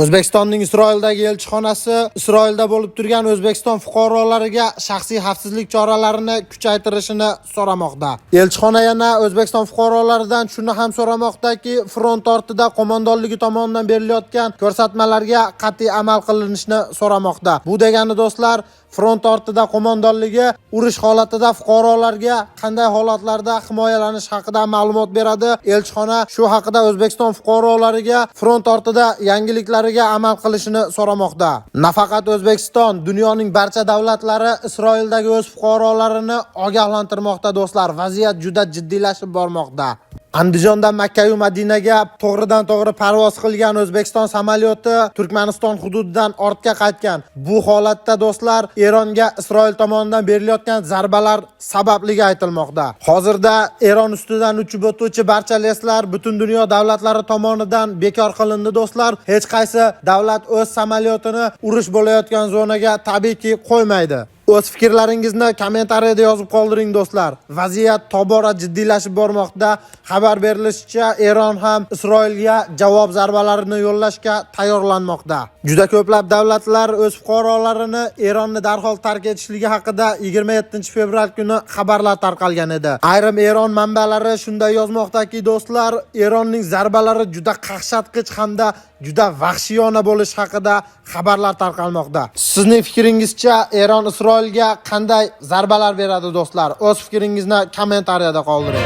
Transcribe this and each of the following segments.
O'zbekistonning Isroildagi elchixonasi Isroilda bo'lib turgan O'zbekiston fuqarolariga shaxsiy xavfsizlik choralarini kuchaytirishini so'ramoqda. Elchixona yana O'zbekiston fuqarolaridan shuni ham so'ramoqdaki, front ortida qo'mondonligi tomonidan berilayotgan ko'rsatmalarga qat'iy amal qilinishini so'ramoqda. Bu degani do'stlar, front ortida qo'mondonligi urush holatida fuqarolarga qanday holatlarda himoyalanish haqida ma'lumot beradi. Elchixona shu haqida O'zbekiston fuqarolariga front ortida yangiliklariga amal qilishini so'ramoqda. Nafaqat O'zbekiston, dunyoning barcha davlatlari Isroildagi o'z fuqarolarini ogohlantirmoqda do'stlar. Vaziyat juda jiddiylashib bormoqda. Andijondan Makka yu Madinaga to'g'ridan to'g'ri parvoz qilgan O'zbekiston samolyoti Turkmaniston hududidan ortga qaytgan. Bu holatda do'stlar, Eronga Isroil tomonidan berilayotgan zarbalar sababligi aytilmoqda. Hozirda Eron ustidan uchib o'tuvchi barcha reyslar butun dunyo davlatlari tomonidan bekor qilindi do'stlar. Hech qaysi davlat o'z samolyotini urush bo'layotgan zonaga tabiiyki qo'ymaydi. O'z fikrlaringizni kommentariyada yozib qoldiring do'stlar. Vaziyat tobora jiddiylashib bormoqda. Xabar berilishicha, Eron ham Isroilga javob zarbalarini yo'llashga tayyorlanmoqda. Juda ko'plab davlatlar o'z fuqarolarini Eronni darhol tark etishligi haqida 27-fevral kuni xabarlar tarqalgan edi. Ayrim Eron manbalari shunday yozmoqdaki, do'stlar, Eronning zarbalari juda qaqshatqich hamda juda vahshiyona bo'lishi haqida xabarlar tarqalmoqda. Sizning fikringizcha Eron Isroilga qanday zarbalar beradi do'stlar? O'z fikringizni kommentariyada qoldiring.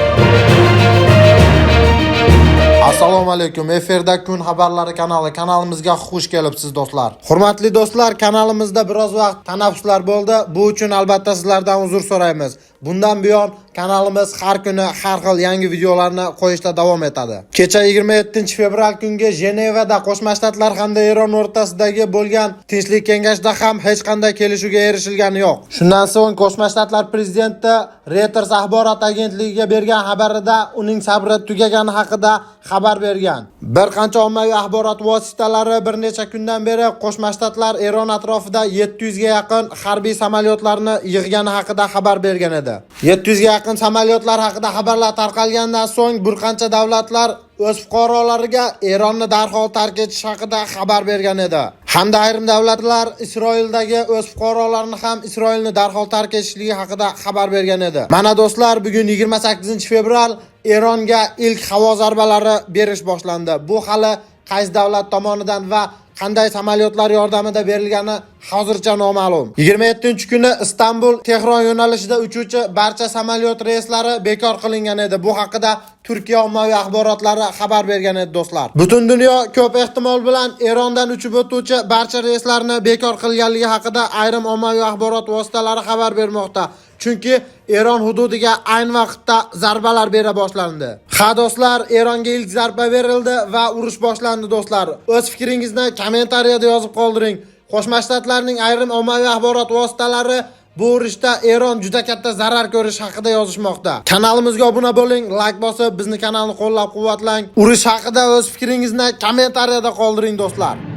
Assalomu alaykum. Efirda Kun xabarlari kanali. Kanalimizga xush kelibsiz do'stlar. Hurmatli do'stlar, kanalimizda biroz vaqt tanaffuslar bo'ldi. Bu uchun albatta sizlardan uzr so'raymiz. Bundan buyon kanalimiz har kuni har xil yangi videolarni qo'yishda davom etadi. Kecha 27-fevral kungi Jenevada Qo'shma Shtatlar hamda Eron o'rtasidagi bo'lgan tinchlik kengashida ham hech qanday kelishuvga erishilgani yo'q. Shundan so'ng Qo'shma Shtatlar prezidenti Reuters axborot agentligiga bergan xabarida uning sabri tugagani haqida xabar bergan. Bir qancha ommaviy axborot vositalari bir necha kundan beri Qo'shma Shtatlar Eron atrofida 700 ga yaqin harbiy samolyotlarni yig'gani haqida xabar bergan edi. 700 ga yaqin samolyotlar haqida xabarlar tarqalgandan so'ng bir qancha davlatlar o'z fuqarolariga Eronni darhol tark etish haqida xabar bergan edi. Hamda ayrim davlatlar Isroildagi o'z fuqarolarini ham Isroilni darhol tark etishligi haqida xabar bergan edi. Mana do'stlar, bugun 28-fevral Eronga ilk havo zarbalari berish boshlandi. Bu hali qaysi davlat tomonidan va qanday samolyotlar yordamida berilgani hozircha noma'lum. 27-kuni Istanbul Tehron yo'nalishida uchuvchi barcha samolyot reyslari bekor qilingan edi. Bu haqida Turkiya ommaviy axborotlari xabar bergan edi do'stlar. Butun dunyo ko'p ehtimol bilan Erondan uchib o'tuvchi barcha reyslarni bekor qilganligi haqida ayrim ommaviy axborot vositalari xabar bermoqda. Chunki Eron hududiga ayni vaqtda zarbalar bera boshlandi. Ha do'stlar, Eronga ilk zarba berildi va urush boshlandi do'stlar. O'z fikringizni kommentariyada yozib qoldiring. Qo'shma Shtatlarning ayrim ommaviy axborot vositalari bu urushda Eron juda katta zarar ko'rishi haqida yozishmoqda. Kanalimizga obuna bo'ling, like bosib, bizni kanalni qo'llab-quvvatlang. Urush haqida o'z fikringizni kommentariyada qoldiring do'stlar.